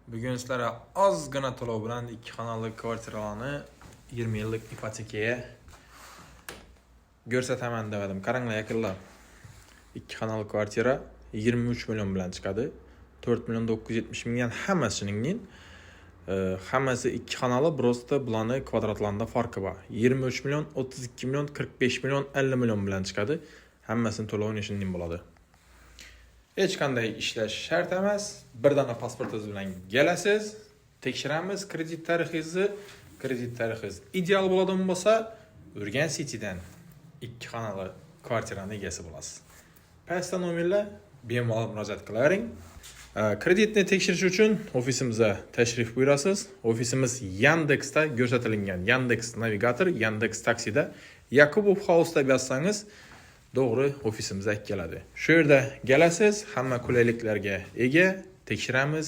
Bugun sizlarga ozgina to'lov bilan ikki xonali kvartiralarni 20 yillik ipotekaga ko'rsataman dedim. Qaranglar, yaqinlar. Ikki xonali kvartira 23 million bilan chiqadi. 4 million 970 mingdan hammasining hammasi ikki xonali, просто bularni kvadratlarida farqi bor. 23 million, 32 million, 45 million, 50 million bilan chiqadi. Hammasini to'lovini shunday bo'ladi. Hech qanday ishlash shart emas. Bir dona pasportingiz bilan kelasiz, tekshiramiz kredit tarixingizni. Kredit tarixingiz ideal bo'ladigan bo'lsa, Urgan Citydan ikki xonali kvartirani egasi bo'lasiz. Pastda nomerlar, bemalol murojaat qilavering. Kreditni tekshirish uchun ofisimizga tashrif buyurasiz. Ofisimiz Yandexda ko'rsatilgan. Yandex navigator, Yandex taksida Yakubov House deb yozsangiz, to'g'ri ofisimizga keladi. Shu yerda kelasiz, hamma qulayliklarga ega, tekshiramiz.